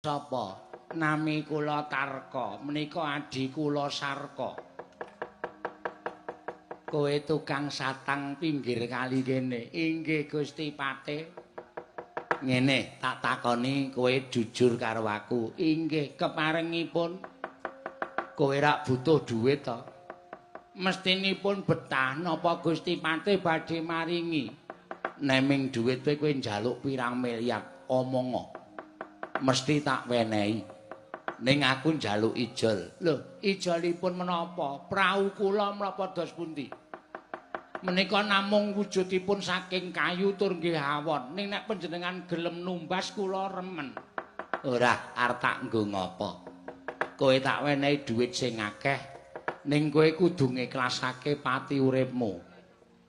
Sapa? Nami kula Tarka, menika adi kula Sarka. Kowe tukang satang pinggir kali kene. Inggih Gusti Patih. Ngene, tak takoni kowe jujur karo aku. Inggih, keparengipun kowe rak butuh dhuwit to? Mestinipun betah napa Gusti Patih badhe maringi. Neming dhuwit kowe njaluk pirang miliar, omongo. Mesti tak wenehi. Ning aku njaluk ijol. Lho, ijolipun menapa? Prau kula menapa dos pundi? Menika namung wujudipun saking kayu tur nggih awon. Ning nek panjenengan gelem numbas kula remen. Ora, arep tak nggo ngapa? Kowe tak wenehi dhuwit sing akeh, ning kowe kudu ngiklasake pati uripmu.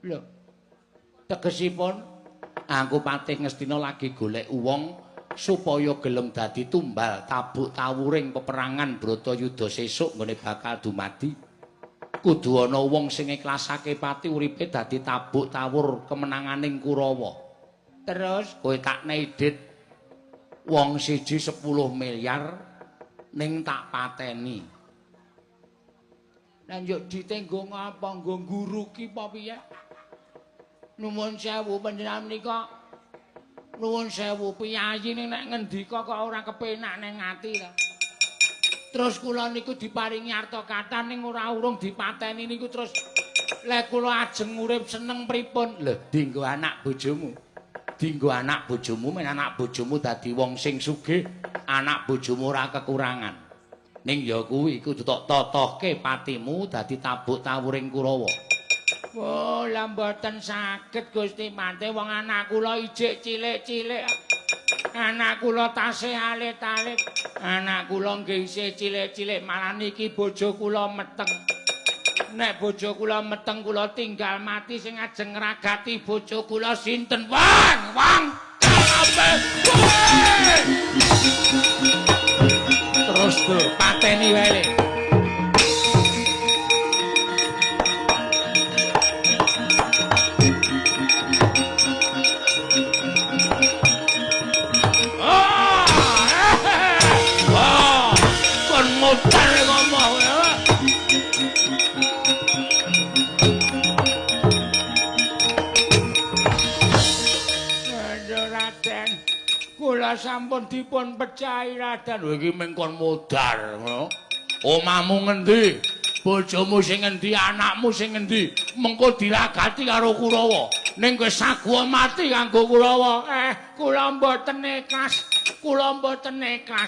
Lho, tegesipun aku Patih Ngastina lagi golek wong supaya gelem dadi tumbal tabuk tawuring peperangan Bratayuda sesuk nggone bakal dumadi. Kudu ana wong sing ngiklasake pati uripe dadi tabuk tawur kemenanganing Kurawa. Terus kowe tak neidit wong siji 10 miliar ning tak pateni. Lah njuk dite nggo ngapa? Nggo ngguruki apa piye? Nuwun sewu panjenengan menika. Nuwun sewu piyayi ning nek ngendika kok ora kepenak ning ati ta. Terus kula niku diparingi arta kathah ning ora urung dipateni niku terus lek kula ajeng urip seneng pripun? Lho, dienggo anak bojomu. Dienggo anak bojomu men anak bojomu dadi wong sing sugih, anak bojomu ora kekurangan. Ning ya kuwi kudu tok totohke patimu dadi tabuk tawuring Kurawa. Oh, lah mboten saged Gusti Patih, wong anak kula ijik cilik-cilik. Anak kula tasih alit-alit. Anak kula nggih isih cilik-cilik, malah niki bojo kula meteng. Nek bojo kula meteng kula tinggal mati sing ajeng ngragati bojo kula sinten? Wang, wang. Terus lho, pateni wae. Mutar ngomong ya. Aduh Raden, kula sampun dipun pecahi Raden. Lho iki mung kon modar ngono. Omahmu ngendi? Bojomu sing ngendi? Anakmu sing ngendi? Mengko diragati karo Kurawa. Ning kowe saguwa mati kanggo Kurawa. Kula mboten ikhlas. Kula mboten ikhlas.